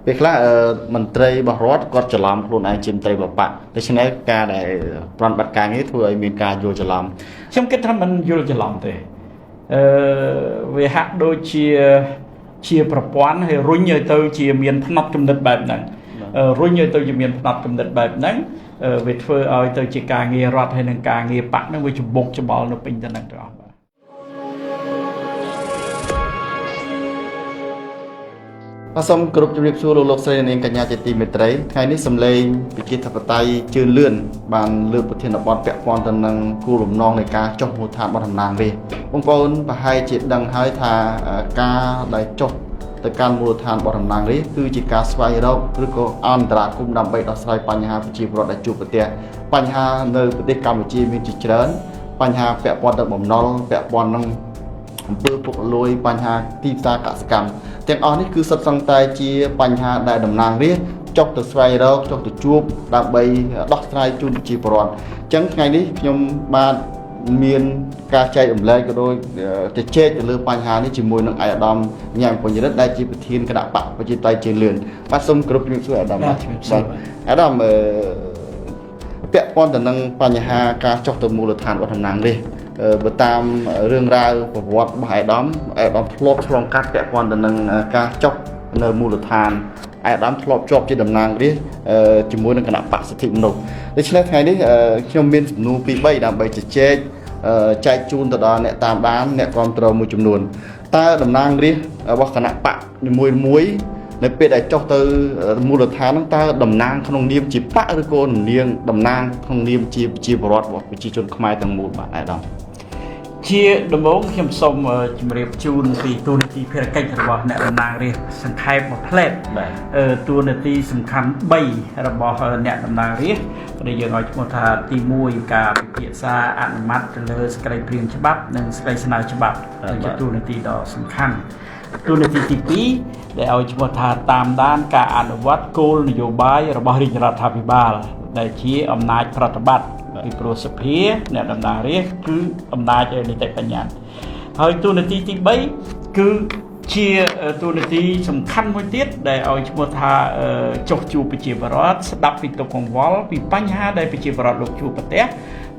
ពេលខ្លះមន្ត្រីរបស់រដ្ឋគាត់ច្រឡំខ្លួនឯងជាមន្ត្រីរបស់បក្សដូច្នេះការដែលប្រតិបត្តិការងារធ្វើឲ្យមានការយល់ច្រឡំខ្ញុំគិតថាមិនយល់ច្រឡំទេវាហាក់ដូចជាប្រព័ន្ធហើយរុញឲ្យទៅជាមានផ្នត់គំនិតបែបហ្នឹងរុញឲ្យទៅជាមានផ្នត់គំនិតបែបហ្នឹងវាធ្វើឲ្យទៅជាការងាររដ្ឋហើយនិងការងារបក្សហ្នឹងវាច្បុកច្បល់នៅពេញទៅហ្នឹងទាំងអស់បាទបាទសូមគោរពជម្រាបសួរលោកស្រីនាងកញ្ញាជាទីមេត្រីថ្ងៃនេះសម្លេងប្រជាធិបតេយ្យជឿនលឿនបានលើកប្រធានបទពាក់ព័ន្ធទៅនឹងគោលបំណងនៃការចុះមូលដ្ឋានរបស់តំណាងរាស្ត្របងប្អូនប្រហែលជាដឹងហើយថាការដែលចុះទៅកាន់មូលដ្ឋានរបស់តំណាងរាស្ត្រគឺជាការស្វែងរកឬក៏អន្តរាគមន៍ដើម្បីដោះស្រាយបញ្ហាប្រជាពលរដ្ឋដែលជួបប្រទះបញ្ហានៅប្រទេសកម្ពុជាមានជាច្រើនបញ្ហាពាក់ព័ន្ធនឹងបំណុលពាក់ព័ន្ធនឹងអំពើពុករលួយបញ្ហាទីផ្សារកសិកម្មទាំងអស់នេះគឺសុទ្ធសឹងតែជាបញ្ហាដែលតំណាងរាស្ត្រចុះទៅស្វែងរកចុះទៅជួបដើម្បីដោះស្រាយជូនប្រជាពលរដ្ឋអញ្ចឹងថ្ងៃនេះខ្ញុំបាទមានការចែករំលែកក៏ដូចជជែកទៅលើបញ្ហានេះជាមួយនឹងឯកឧត្តមញ៉ែមពញ្ញរិទ្ធដែលជាប្រធានគណៈបក្សប្រជាធិបតេយ្យជឿនលឿនបាទសូមគោរពជំរាបសួរឯកឧត្តមបាទឯកឧត្តមពាក់ព័ន្ធទៅនឹងបញ្ហាការចុះទៅមូលដ្ឋានរបស់តំណាងរាស្ត្របើតាមរឿងរ៉ាវប្រវត្តិរបស់ឯកឧត្តមឯកឧត្តមធ្លាប់ឆ្លងកាត់ពាក់ព័ន្ធទៅនឹងការចុះនៅមូលដ្ឋានឯកឧត្តមធ្លាប់ជាប់ជាតំណាងរាស្ត្រជាមួយនឹងគណៈបក្សសិទ្ធិមនុស្សដូច្នេះថ្ងៃនេះខ្ញុំមានសំណួរ2 3ដើម្បីជជែកចែកជូនទៅដល់អ្នកតាមដានអ្នកគាំទ្រមួយចំនួនតើតំណាងរាស្ត្ររបស់គណៈបក្សនីមួយៗនៅពេលដែលចុះទៅមូលដ្ឋានហ្នឹងតើតំណាងក្នុងនាមជាបក្សឬក៏តំណាងក្នុងនាមជាប្រជាពលរដ្ឋរបស់ប្រជាជនខ្មែរទាំងមូលបាទឯកឧត្តមជាដំបូងខ្ញុំសូមជម្រាបជូនពីតួនាទីភារកិច្ចរបស់អ្នកតំណាងរាស្ត្រសង្ខេបមួយផ្លែតតួនាទីសំខាន់3របស់អ្នកតំណាងរាស្ត្រដែលយើងឲ្យឈ្មោះថាទី1ការពិភាក្សាអនុម័តទៅលើសេចក្តីព្រាងច្បាប់និងសេចក្តីស្នើច្បាប់ជាតួនាទីដ៏សំខាន់តួនាទីទី2ដែលឲ្យឈ្មោះថាតាមដានការអនុវត្តគោលនយោបាយរបស់រាជរដ្ឋាភិបាលដែលជាអំណាចប្រតិបត្តិពីព្រោះសភាអ្នកតំណាងរាស្ត្រគឺអំណាចនីតិបញ្ញត្តិហើយតួនាទីទី3គឺជាតួនាទីសំខាន់មួយទៀតដែលឲ្យឈ្មោះថាចុះជួបប្រជាពលរដ្ឋស្ដាប់ពីទុក្ខកង្វល់ពីបញ្ហាដែលប្រជាពលរដ្ឋលោកជួបប្រទះ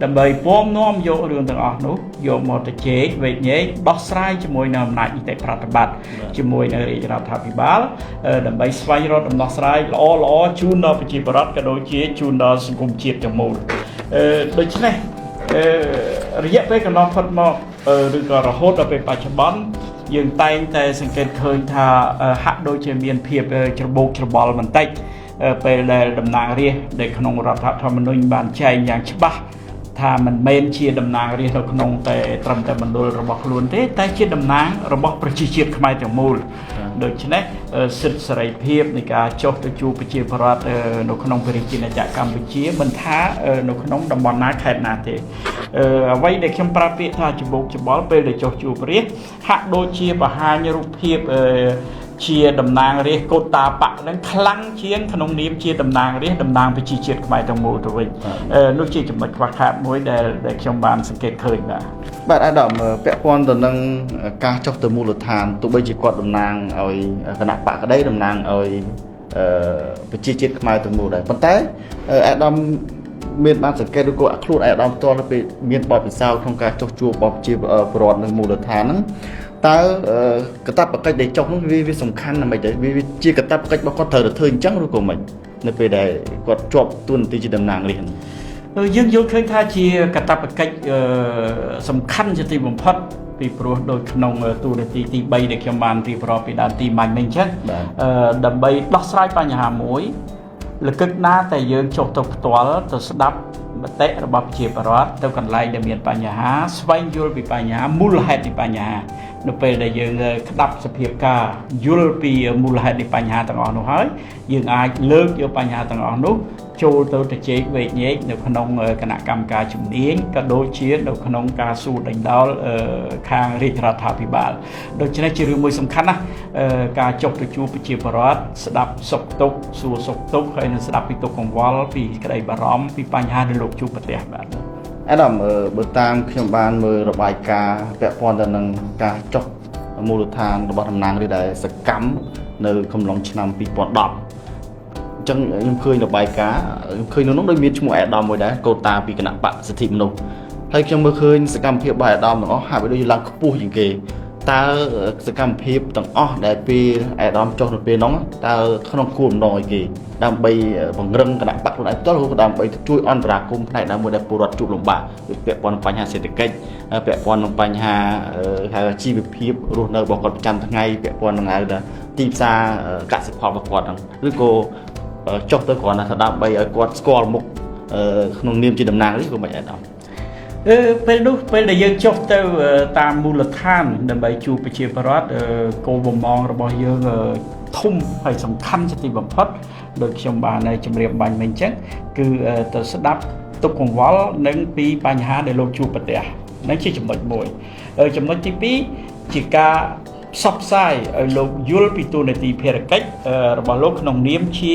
ដើម្បីពំនាំយករឿងទាំងអស់នោះយកមកទៅជែកវែកញែកដោះស្រាយជាមួយនឹងអំណាចនីតិប្រតិបត្តិជាមួយនឹងរាជរដ្ឋាភិបាលដើម្បីស្វែងរកដំណោះស្រាយល្អល្អជូនដល់ប្រជាពលរដ្ឋក៏ដូចជាជូនដល់សង្គមជាតិទាំងមូលដូច្នេះរយៈពេលកន្លងផុតមកឬក៏រហូតដល់ពេលបច្ចុប្បន្នយើងតែងតែសង្កេតឃើញថាហាក់ដូចជាមានភាពច្របូកច្របល់បន្តិចពេលដែលតំណាងរាស្ត្រដែលក្នុងរដ្ឋធម្មនុញ្ញបានចែងយ៉ាងច្បាស់ថាមិនមែនជាតំណាងរាស្ត្រនៅក្នុងតែត្រឹមតែមណ្ឌលរបស់ខ្លួនទេតែជាតំណាងរបស់ប្រជាជាតិខ្មែរទាំងមូលដូច្នេះសិទ្ធិសេរីភាពនៃការចុះទៅជួបប្រជាពលរដ្ឋនៅក្នុងប្រជាណាចក្រកម្ពុជាមិនថានៅក្នុងតំបន់ណាខេត្តណាទេអ្វីដែលខ្ញុំប្រើពាក្យថាច្បូកច្បល់ពេលដែលចុះជួបរាស្ត្រហាក់ដូចជាបង្ហាញរូបភាពជាតំណាងរាស្ត្រកូតាបក្សនឹងខ្លាំងជាងក្នុងនាមជាតំណាងរាស្ត្រតំណាងប្រជាជាតិខ្មែរទាំងមូលទៅវិញនោះជាចំណុចខ្វះខាតមួយដែលខ្ញុំបានសង្កេតឃើញបាទបាទអាដាមពាក់ព័ន្ធទៅនឹងការចុះទៅមូលដ្ឋានទោះបីជាគាត់តំណាងឲ្យគណៈបក្សក្តីតំណាងឲ្យប្រជាជាតិខ្មែរទាំងមូលដែរប៉ុន្តែអាដាមមានបានសង្កេតឬក៏ខ្លួនអាដាមផ្ទាល់ពេលមានបទពិសោធន៍ក្នុងការចុះជួបរបស់ប្រជាពលរដ្ឋនៅមូលដ្ឋានហ្នឹងតើកាតព្វកិច្ចដែលចុះនោះវាសំខាន់ណាស់ម៉េចដែរវាជាកាតព្វកិច្ចរបស់គាត់ត្រូវតែធ្វើអញ្ចឹងឬក៏មិននៅពេលដែលគាត់ជាប់តួនាទីជាតំណាងរាស្ត្រយើងយល់ឃើញថាជាកាតព្វកិច្ចសំខាន់ជាទីបំផុតពីព្រោះដូចក្នុងតួនាទីទី3ដែលខ្ញុំបានរៀបរាប់ពីដើមទីមាញ់មិញអញ្ចឹងដើម្បីដោះស្រាយបញ្ហាមួយលកឹកណាតែយើងចុះទៅផ្ទាល់ទៅស្ដាប់មតិរបស់ប្រជាពលរដ្ឋទៅកន្លែងដែលមានបញ្ហាស្វែងយល់ពីបញ្ហាមូលហេតុនៃបញ្ហានៅពេលដែលយើងក្តាប់សភាពការយល់ពីមូលហេតុនៃបញ្ហាទាំងអស់នោះហើយយើងអាចលើកយកបញ្ហាទាំងអស់នោះចូលទៅជជែកវែកញែកនៅក្នុងគណៈកម្មការជំនាញក៏ដូចជានៅក្នុងការសួរដេញដោលខាងរាជរដ្ឋាភិបាលដូច្នេះជារឿងមួយសំខាន់ណាស់ការចុះទៅជួបប្រជាពលរដ្ឋស្ដាប់សុខទុក្ខសួរសុខទុក្ខហើយនឹងស្ដាប់ពីទុក្ខកង្វល់ពីក្តីបារម្ភពីបញ្ហាដែលលោកជួបប្រទះបាទអាដាមបើតាមខ្ញុំបានមើលរបាយការណ៍ពាក់ព័ន្ធទៅនឹងការចុះមូលដ្ឋានរបស់តំណាងរាស្ត្រដែលសកម្ម នៅកំឡុងឆ្នាំ2010អញ្ចឹងខ្ញុំឃើញរបាយការណ៍ខ្ញុំឃើញនៅនោះដូចមានឈ្មោះអាដាមមួយដែរកូតាពីគណៈបកសិទ្ធិមនុស្សហើយខ្ញុំមើលឃើញសកម្មភាពរបស់អាដាមទាំងអស់ហាក់បីដូចឡើងខ្ពស់ជាងគេតើសកម្មភាពទាំងអស់ដែលពេលអាដាមចុះទៅពេលនោះតើក្នុងគោលបំណងអីគេដើម្បីពង្រឹងគណៈបកខ្លួនឯងផ្ទាល់ឬក៏ដើម្បីជួយអន្តរាគមន៍ផ្នែកណាមួយដែលពលរដ្ឋជួបលំបាកដូចពាក់ព័ន្ធនឹងបញ្ហាសេដ្ឋកិច្ចពាក់ព័ន្ធនឹងបញ្ហាហៅជីវភាពរស់នៅរបស់គាត់ប្រចាំថ្ងៃពាក់ព័ន្ធនឹងហៅថាទីផ្សារកសិផលរបស់គាត់ហ្នឹងឬក៏ចុះទៅគ្រាន់តែដើម្បីឲ្យគាត់ស្គាល់មុខក្នុងនាមជាតំណាងឬក៏មិនអាដាមពេលនោះពេលដែលយើងចុះទៅតាមមូលដ្ឋានដើម្បីជួបប្រជាពលរដ្ឋគោលបំណងរបស់យើងធំហើយសំខាន់ជាទីបំផុតដោយខ្ញុំបានជម្រាបបាញ់មិញអញ្ចឹងគឺទៅស្ដាប់ទុកកង្វល់និងពីបញ្ហាដែលលោកជួបប្រទះនឹងជាចំណុចមួយចំណុចទី2ជាការផ្សព្វផ្សាយឲ្យលោកយល់ពីតួនាទីភារកិច្ចរបស់លោកក្នុងនាមជា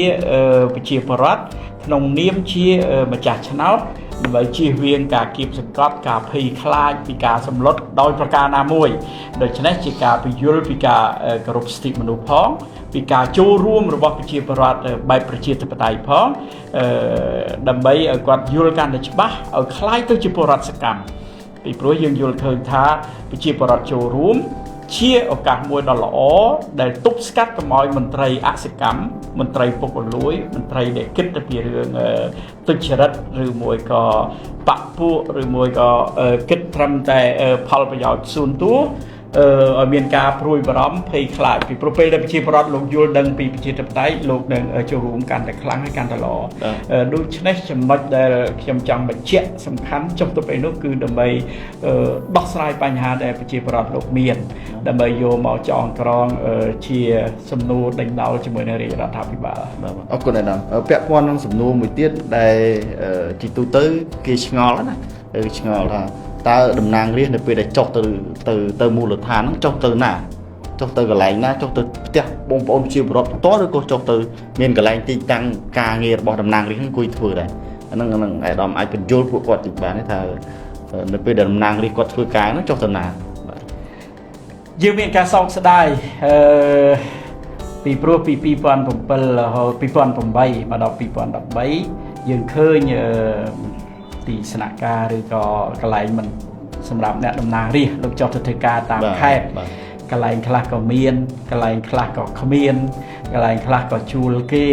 ប្រជាពលរដ្ឋក្នុងនាមជាម្ចាស់ឆ្នោតដើម្បីជៀសវាងការគៀបសង្កត់ការភ័យខ្លាចពីការសម្លុតដោយប្រការណាមួយដូច្នេះជាការពយល់ពីការគោរពសិទ្ធិមនុស្សផងពីការចូលរួមរបស់ប្រជាពលរដ្ឋបែបប្រជាធិបតេយ្យផងដើម្បីឲ្យគាត់យល់កាន់តែច្បាស់ឲ្យក្លាយទៅជាពលរដ្ឋសកម្មពីព្រោះយើងយល់ឃើញថាប្រជាពលរដ្ឋចូលរួមជាឱកាសមួយដ៏ល្អដែលទប់ស្កាត់កុំឲ្យមន្ត្រីអសកម្មមន្ត្រីពុករលួយមន្ត្រីដែលគិតទៅពីរឿងទុច្ចរិតឬមួយក៏បពពួកឬមួយក៏គិតត្រឹមតែផលប្រយោជន៍សួនតួឲ្យមានការព្រួយបារម្ភភ័យខ្លាចពីព្រោះពេលដែលប្រជាពលរដ្ឋលោកយល់ដឹងពីប្រជាធិបតេយ្យលោកនឹងចូលរួមកាន់តែខ្លាំងហើយកាន់តែល្អដូច្នេះចំណុចដែលខ្ញុំចង់បញ្ជាក់សំខាន់ចុះទៅពេលនោះគឺដើម្បីដោះស្រាយបញ្ហាដែលប្រជាពលរដ្ឋលោកមានដើម្បីយកមកចងក្រងជាសំណួរដេញដោលជាមួយនឹងរាជរដ្ឋាភិបាលបាទអរគុណអាដាមពាក់ព័ន្ធនឹងសំណួរមួយទៀតដែលជាទូទៅគេឆ្ងល់ណាគេឆ្ងល់ថាតើតំណាងរាស្ត្រនៅពេលដែលចុះទៅទៅទៅមូលដ្ឋានហ្នឹងចុះទៅណាចុះទៅកន្លែងណាចុះទៅផ្ទះបងប្អូនជាពលរដ្ឋផ្ទាល់ឬក៏ចុះទៅមានកន្លែងទីតាំងការងាររបស់តំណាងរាស្ត្រហ្នឹងអង្គុយធ្វើដែរអាហ្នឹងអាដាមអាចបញ្យល់ពួកគាត់តិចបានទេថានៅពេលដែលតំណាងរាស្ត្រគាត់ធ្វើការហ្នឹងចុះទៅណាបាទយើងមានការសោកស្ដាយពីព្រោះពី2007រហូត2008មកដល់2013យើងឃើញទីស្នាក់ការឬក៏កន្លែងមិនសម្រាប់អ្នកតំណាងរាស្ត្រលោកចុះទៅធ្វើការតាមខេត្តកន្លែងខ្លះក៏មានកន្លែងខ្លះក៏គ្មានកន្លែងខ្លះក៏ជួលគេ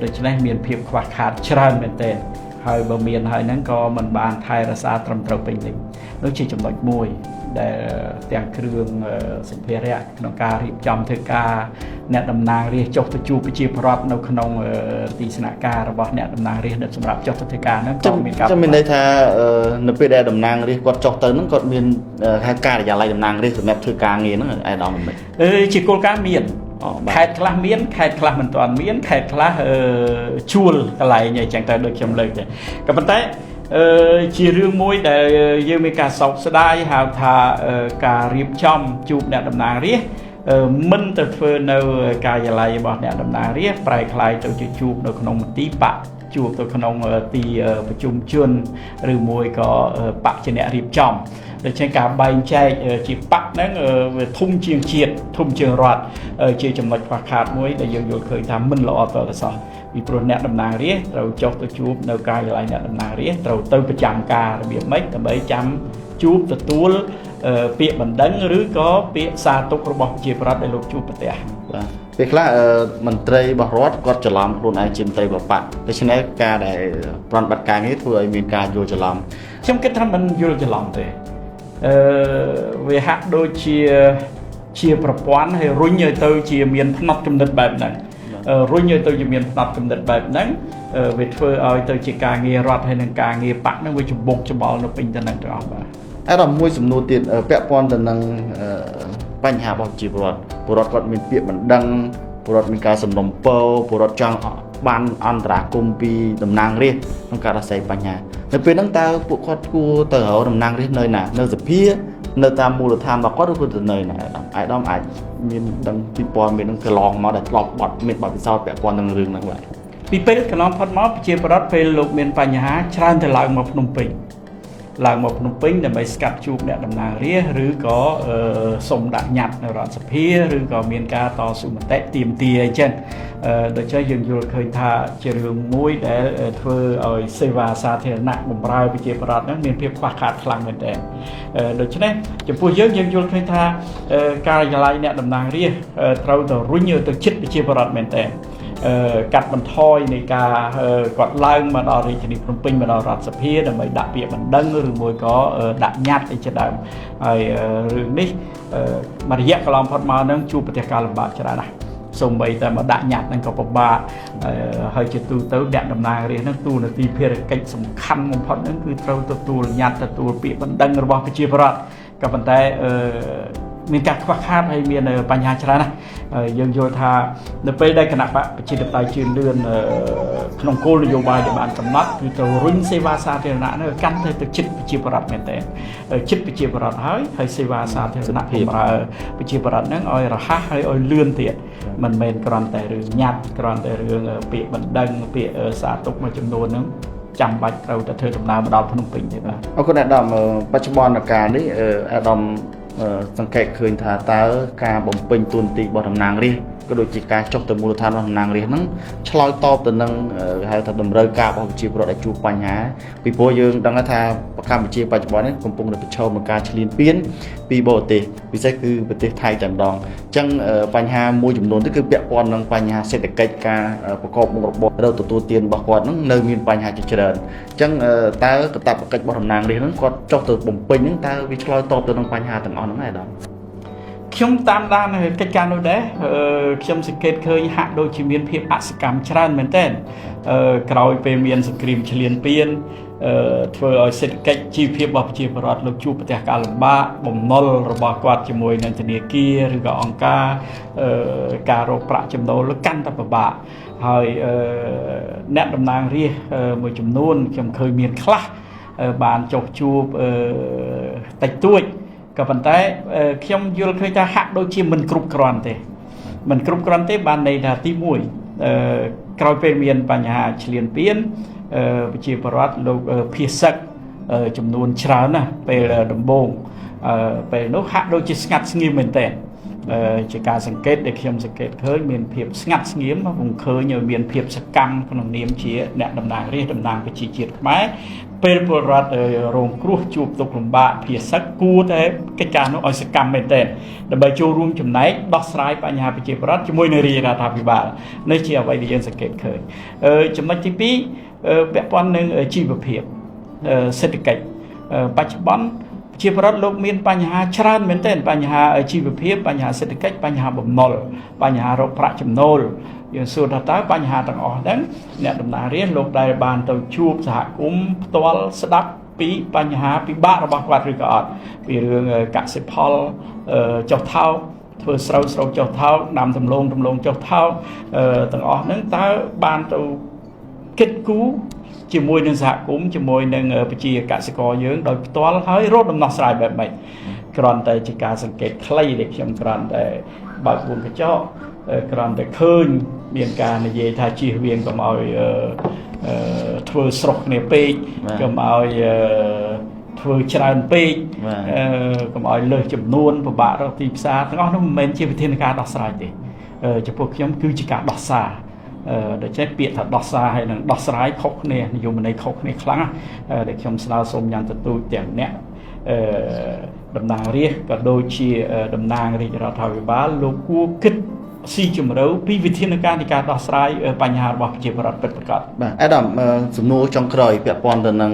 ដូច្នេះមានភាពខ្វះខាតច្រើនមែនទែនហើយបើមានហើយហ្នឹងក៏មិនបានថែរក្សាត្រឹមត្រូវពេញលេញនោះជាចំណុចមួយដែលទាំងគ្រឿងសម្ភារៈក្នុងការរៀបចំធ្វើការអ្នកតំណាងរាស្ត្រចុះទៅជួបប្រជាពលរដ្ឋនៅក្នុងទីស្នាក់ការរបស់អ្នកតំណាងរាស្ត្រដែលសម្រាប់ចុះទៅធ្វើការហ្នឹងក៏មានការចាំមានន័យថានៅពេលដែលតំណាងរាស្ត្រគាត់ចុះទៅហ្នឹងគាត់មានហៅការិយាល័យតំណាងរាស្ត្រសម្រាប់ធ្វើការងារហ្នឹងឯកឧត្តមមិនជាគោលការណ៍មានខេត្តខ្លះមានខេត្តខ្លះមិនទាន់មានខេត្តខ្លះជួលកន្លែងអីចឹងទៅដូចខ្ញុំលើកទេក៏ប៉ុន្តែជារឿងមួយដែលយើងមានការសោកស្ដាយហៅថាការរៀបចំជួបអ្នកតំណាងរាស្ត្រមិនទៅធ្វើនៅការិយាល័យរបស់អ្នកតំណាងរាស្ត្រប្រែក្លាយទៅជាជួបនៅក្នុងមន្ទីរបកជួបទៅក្នុងទីប្រជុំជនឬមួយក៏បកជាអ្នករៀបចំដូច្នេះការបែងចែកជាបកហ្នឹងវាធំជាងជាតិធំជាងរដ្ឋជាចំណុចខ្វះខាតមួយដែលយើងយល់ឃើញថាមិនល្អតទៅសោះពីព្រោះអ្នកតំណាងរាស្ត្រត្រូវចុះទៅជួបនៅការិយាល័យអ្នកតំណាងរាស្ត្រត្រូវទៅប្រចាំការរបៀបម៉េចដើម្បីចាំជួបទទួលពាក្យបណ្ដឹងឬក៏ពាក្យសារទុក្ខរបស់ប្រជាពលរដ្ឋដែលលោកជួបប្រទះបាទពេលខ្លះមន្ត្រីរបស់រដ្ឋគាត់ច្រឡំខ្លួនឯងជាមន្ត្រីរបស់បក្សដូច្នេះការដែលប្រតិបត្តិការងារធ្វើឲ្យមានការយល់ច្រឡំខ្ញុំគិតថាមិនយល់ច្រឡំទេវាហាក់ដូចជាប្រព័ន្ធហើយរុញឲ្យទៅជាមានផ្នត់គំនិតបែបហ្នឹងរុញឲ្យទៅជាមានផ្នត់គំនិតបែបហ្នឹងវាធ្វើឲ្យទៅជាការងាររដ្ឋហើយនិងការងារបក្សហ្នឹងវាច្បុកច្បល់នៅពេញទៅនឹងទាំងអស់បាទអត់មួយសំណួរទៀតពាក់ព័ន្ធទៅនឹងបញ្ហារបស់ប្រជាពលរដ្ឋពលរដ្ឋគាត់មានពាក្យបណ្ដឹងពលរដ្ឋមានការសំណូមពរពលរដ្ឋចង់បានអន្តរាគមន៍ពីតំណាងរាស្ត្រក្នុងការដោះស្រាយបញ្ហានៅពេលហ្នឹងតើពួកគាត់គួរទៅរកតំណាងរាស្ត្រនៅណានៅសភានៅតាមមូលដ្ឋានរបស់គាត់ឬក៏ទៅនៅណាអាយដាមអាចមានដឹងពីព័ត៌មាននឹងកន្លងមកដែលធ្លាប់បត់មានបទពិសោធន៍ពាក់ព័ន្ធនឹងរឿងហ្នឹងបាទពីពេលកន្លងផុតមកប្រជាពលរដ្ឋពេលលោកមានបញ្ហាច្រើនទៅឡើងមកភ្នំពេញ ឡើងមកភ្នំពេញដើម្បីស្កាត់ជួបអ្នកតំណាងរាស្ត្រឬក៏សុំដាក់ញត្តិនៅរដ្ឋសភាឬក៏មានការតស៊ូមតិទាមទារអញ្ចឹងដូច្នេះយើងយល់ឃើញថាជារឿងមួយដែលធ្វើឲ្យសេវាសាធារណៈបម្រើប្រជាពលរដ្ឋហ្នឹងមានភាពខ្វះខាតខ្លាំងមែនទែនដូច្នេះចំពោះយើងយើងយល់ឃើញថាការិយាល័យអ្នកតំណាងរាស្ត្រត្រូវតែរុញទៅជិតប្រជាពលរដ្ឋមែនទែនកាត់បន្ថយនៃការគាត់ឡើងមកដល់រាជធានីភ្នំពេញមកដល់រដ្ឋសភាដើម្បីដាក់ពាក្យបណ្ដឹងឬមួយក៏ដាក់ញត្តិអីជាដើមហើយរឿងនេះមួយរយៈកន្លងផុតមកហ្នឹងជួបប្រទះការលំបាកច្រើនណាស់សូម្បីតែមកដាក់ញត្តិហ្នឹងក៏ពិបាកហើយជាទូទៅអ្នកតំណាងរាស្ត្រហ្នឹងតួនាទីភារកិច្ចសំខាន់បំផុតហ្នឹងគឺត្រូវទទួលញត្តិទទួលពាក្យបណ្ដឹងរបស់ប្រជាពលរដ្ឋក៏ប៉ុន្តែមានការខ្វះខាតហើយមានបញ្ហាច្រើនណាស់យើងយល់ថានៅពេលដែលគណៈបកប្រជាធិបតេយ្យជឿនលឿនក្នុងគោលនយោបាយដែលបានកំណត់គឺត្រូវរុញសេវាសាធារណៈនោះកាន់តែទៅជិតប្រជាពលរដ្ឋមែនទែនជិតប្រជាពលរដ្ឋហើយសេវាសាធារណៈបម្រើប្រជាពលរដ្ឋហ្នឹងឲ្យរហ័សហើយឲ្យលឿនទៀតមិនមែនគ្រាន់តែរឿងញត្តិគ្រាន់តែរឿងពាក្យបណ្ដឹងពាក្យសារទុកមួយចំនួនហ្នឹងចាំបាច់ត្រូវតែធ្វើដំណើរមកដល់ភ្នំពេញទេបាទអរគុណអាដាមបច្ចុប្បន្នកាលនេះអាដាមសង្កេតឃើញថាតើការបំពេញតួនាទីរបស់តំណាងរាស្ត្រក៏ដូចជាការចុះទៅមូលដ្ឋានរបស់តំណាងរាស្ត្រហ្នឹងឆ្លើយតបទៅនឹងគេហៅថាតម្រូវការរបស់ប្រជាពលរដ្ឋដែលជួបបញ្ហាពីព្រោះយើងដឹងថាកម្ពុជាបច្ចុប្បន្ននេះកំពុងតែប្រឈមនឹងការឈ្លានពានពីបរទេសពិសេសគឺប្រទេសថៃតែម្ដងអញ្ចឹងបញ្ហាមួយចំនួនទៅគឺពាក់ព័ន្ធនឹងបញ្ហាសេដ្ឋកិច្ចការប្រកបមុខរបរឬទទួលទានរបស់គាត់ហ្នឹងនៅមានបញ្ហាជាច្រើនអញ្ចឹងតើកាតព្វកិច្ចរបស់តំណាងរាស្ត្រហ្នឹងគាត់ចុះទៅបំពេញហ្នឹងតើវាឆ្លើយតបទៅនឹងបញ្ហាទាំងអស់ហ្នឹងដែរដល់ខ្ញុំតាមដានកិច្ចការនោះដែរខ្ញុំសង្កេតឃើញហាក់ដូចជាមានភាពអសកម្មច្រើនមែនទែនក្រោយពេលមានសង្គ្រាមឈ្លានពានធ្វើឲ្យសេដ្ឋកិច្ចជីវភាពរបស់ប្រជាពលរដ្ឋលោកជួបប្រទះការលំបាកបំណុលរបស់គាត់ជាមួយនឹងធនាគារឬក៏អង្គការការរកប្រាក់ចំណូលកាន់តែពិបាកហើយអ្នកតំណាងរាស្ត្រមួយចំនួនខ្ញុំឃើញមានខ្លះបានចុះជួបតិចតួចក៏ប៉ុន្តែខ្ញុំយល់ឃើញថាហាក់ដូចជាមិនគ្រប់គ្រាន់ទេមិនគ្រប់គ្រាន់ទេបានន័យថាទី1ក្រោយពេលមានបញ្ហាឈ្លានពានប្រជាពលរដ្ឋលោកភៀសសឹកចំនួនច្រើនណាស់ពេលដំបូងពេលនោះហាក់ដូចជាស្ងាត់ស្ងៀមមែនទែនជាការសង្កេតដែលខ្ញុំសង្កេតឃើញមានភាពស្ងាត់ស្ងៀមពុំឃើញឲ្យមានភាពសកម្មក្នុងនាមជាអ្នកតំណាងរាស្ត្រតំណាងប្រជាជាតិខ្មែរពេលពលរដ្ឋរងគ្រោះជួបទុក្ខលំបាកភាសឹកគួរតែកិច្ចការនោះឲ្យសកម្មមែនទែនដើម្បីចូលរួមចំណែកដោះស្រាយបញ្ហាប្រជាពលរដ្ឋជាមួយនឹងរាជរដ្ឋាភិបាលនេះជាអ្វីដែលយើងសង្កេតឃើញចំណុចទី2ពាក់ព័ន្ធនឹងជីវភាពសេដ្ឋកិច្ចបច្ចុប្បន្នប្រជាពលរដ្ឋលោកមានបញ្ហាច្រើនមែនទែនបញ្ហាជីវភាពបញ្ហាសេដ្ឋកិច្ចបញ្ហាបំណុលបញ្ហារកប្រាក់ចំណូលយើងសួរថាតើបញ្ហាទាំងអស់ហ្នឹងអ្នកតំណាងរាស្ត្រលោកដែលបានទៅជួបសហគមន៍ផ្ទាល់ស្ដាប់ពីបញ្ហាពិបាករបស់គាត់ឬក៏អត់ពីរឿងកសិផលចុះថោកធ្វើស្រូវចុះថោកដាំដំឡូងចុះថោកទាំងអស់ហ្នឹងតើបានទៅគិតគូរជាមួយនឹងសហគមន៍ជាមួយនឹងប្រជាកសិករយើងដោយផ្ទាល់ហើយរកដំណោះស្រាយបែបម៉េចគ្រាន់តែជាការសង្កេតខ្លីដែលខ្ញុំគ្រាន់តែបើកវងកញ្ចក់គ្រាន់តែឃើញមានការនិយាយថាជៀសវាងកុំឲ្យធ្វើស្រុះគ្នាពេកកុំឲ្យធ្វើច្រើនពេកកុំឲ្យលើសចំនួនពិបាករកទីផ្សារទាំងអស់នោះមិនមែនជាវិធានការដោះស្រាយទេចំពោះខ្ញុំគឺជាការដោះសារដូច្នេះពាក្យថាដោះសារហើយនឹងដោះស្រាយខុសគ្នានិយមន័យខុសគ្នាខ្លាំងណាស់ដែលខ្ញុំស្នើសូមយ៉ាងទទូចទាំងអ្នកតំណាងរាស្ត្រក៏ដូចជាតំណាងរាជរដ្ឋាភិបាលលោកគួរគិតស៊ីជម្រៅពីវិធានការនៃការដោះស្រាយបញ្ហារបស់ប្រជាពលរដ្ឋពិតប្រាកដបាទអាដាមសំណួរចុងក្រោយពាក់ព័ន្ធទៅនឹង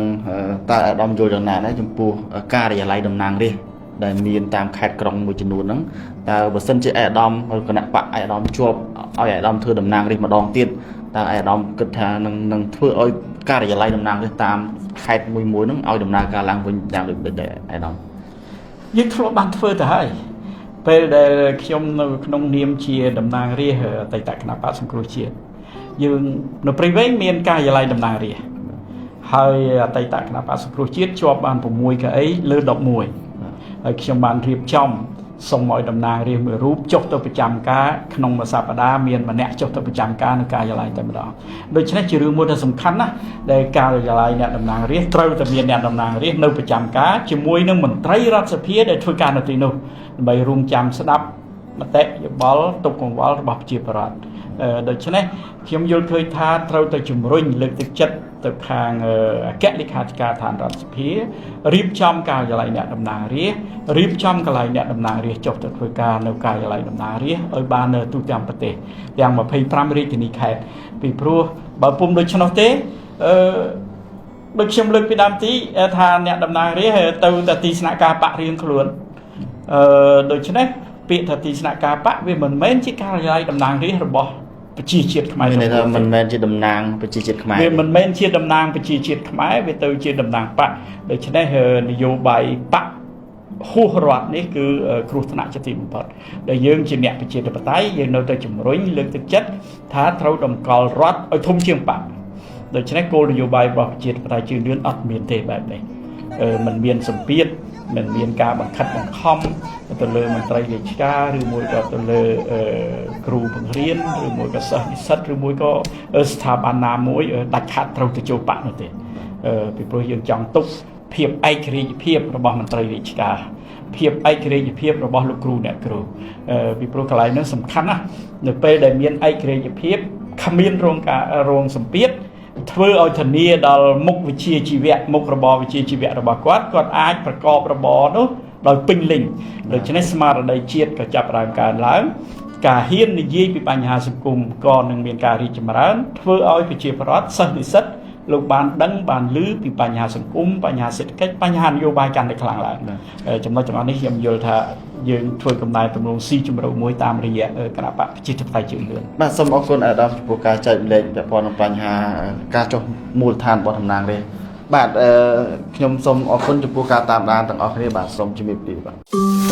តើអាដាមយល់យ៉ាងណាដែរចំពោះការិយាល័យតំណាងរាស្ត្រដែលមានតាមខេត្តក្រុងមួយចំនួនហ្នឹងតើបើសិនជាអាដាមឬគណៈបកអាដាមជាប់ឲ្យអាដាមធ្វើតំណាងរាស្ត្រម្ដងទៀតតើអាដាមគិតថានឹងធ្វើឲ្យការិយាល័យតំណាងរាស្ត្រតាមខេត្តមួយៗហ្នឹងឲ្យដំណើរការឡើងវិញយ៉ាងដូចម្តេចដែរអាដាមយើងធ្លាប់បានធ្វើទៅហើយពេលដែលខ្ញុំនៅក្នុងនាមជាតំណាងរាស្ត្រអតីតគណៈបកសង្គ្រោះជាតិយើងនៅព្រៃវែងមានការិយាល័យតំណាងរាស្ត្រហើយអតីតគណៈបកសង្គ្រោះជាតិជាប់បាន6កៅអីលើ11ហើយខ្ញុំបានរៀបចំ សូមឲ្យតំណាងរាស្ត្រមួយរូបចុះទៅប្រចាំការក្នុងមួយសប្តាហ៍មានម្នាក់ចុះទៅប្រចាំការនៅការិយាល័យតែម្ដងដូច្នេះជារឿងមួយដែលសំខាន់ណាស់ដែលការិយាល័យអ្នកតំណាងរាស្ត្រត្រូវតែមានអ្នកតំណាងរាស្ត្រនៅប្រចាំការជាមួយនឹងមន្ត្រីរដ្ឋសភាដែលធ្វើការនៅទីនោះដើម្បីរួមចាំស្ដាប់មតិយោបល់ទុកកង្វល់របស់ប្រជាពលរដ្ឋដូច្នេះខ្ញុំយល់ឃើញថាត្រូវតែជំរុញលើកទឹកចិត្តទៅខាងអគ្គលេខាធិការដ្ឋានរដ្ឋសភារៀបចំការិយាល័យអ្នកតំណាងរាស្ត្ររៀបចំកន្លែងអ្នកតំណាងរាស្ត្រចុះទៅធ្វើការនៅការិយាល័យតំណាងរាស្ត្រឲ្យបាននៅទូទាំងប្រទេសទាំង25រាជធានីខេត្តពីព្រោះបើពុំដូច្នោះទេដូចខ្ញុំលើកពីដើមទីថាអ្នកតំណាងរាស្ត្រទៅតែទីស្នាក់ការបករៀងខ្លួនដូច្នេះពាក្យថាទីស្នាក់ការបកវាមិនមែនជាការិយាល័យតំណាងរាស្ត្ររបស់ប្រជាជាតិខ្មែរមានន័យថាមិនមែនជាតំណាងប្រជាជាតិខ្មែរវាមិនមែនជាតំណាងប្រជាជាតិខ្មែរវាទៅជាតំណាងបកដូច្នេះនយោបាយបកហួសរដ្ឋនេះគឺគ្រោះថ្នាក់ជាទីបំផុតដែលយើងជាអ្នកប្រជាធិបតេយ្យយើងនៅតែជំរុញលើកទឹកចិត្តថាត្រូវតម្កល់រដ្ឋឲ្យធំជាងបកដូច្នេះគោលនយោបាយរបស់ប្រជាធិបតេយ្យជឿនលឿនអត់មានទេបែបនេះមិនមានសម្ពាធមិនមានការបង្ខិតបង្ខំទៅលើមន្ត្រីរាជការឬមួយក៏ទៅលើគ្រូបង្រៀនឬមួយក៏សិស្សនិស្សិតឬមួយក៏ស្ថាប័នណាមួយដាច់ខាតត្រូវទៅចូលបកនោះទេពីព្រោះយើងចង់ទុកភាពឯករាជ្យភាពរបស់មន្ត្រីរាជការភាពឯករាជ្យភាពរបស់លោកគ្រូអ្នកគ្រូពីព្រោះកន្លែងនោះសំខាន់ណាស់នៅពេលដែលមានឯករាជ្យភាពគ្មានរងការរងសម្ពាធធ្វើឲ្យធានាដល់មុខវិជ្ជាជីវៈមុខរបរវិជ្ជាជីវៈរបស់គាត់គាត់អាចប្រកបរបរនោះដោយពេញលេញដូច្នេះស្មារតីជាតិក៏ចាប់ផ្ដើមកើនឡើងការហ៊ាននិយាយពីបញ្ហាសង្គមក៏នឹងមានការរីកចម្រើនធ្វើឲ្យប្រជាពលរដ្ឋសិស្សនិស្សិតលោកបានដឹងបានឮពីបញ្ហាសង្គមបញ្ហាសេដ្ឋកិច្ចបញ្ហានយោបាយកាន់តែខ្លាំងឡើងចំណុចទាំងអស់នេះខ្ញុំយល់ថាយើងធ្វើកំណែទម្រង់ស៊ីជម្រៅមួយតាមរយៈគណៈបកប្រជាធិបតេយ្យជឿនលឿនបាទសូមអរគុណអាដាមចំពោះការចែករំលែកពាក់ព័ន្ធនឹងបញ្ហាការចុះមូលដ្ឋានរបស់តំណាងរាស្ត្របាទខ្ញុំសូមអរគុណចំពោះការតាមដានទាំងអស់គ្នាបាទសូមជំរាបលាបាទ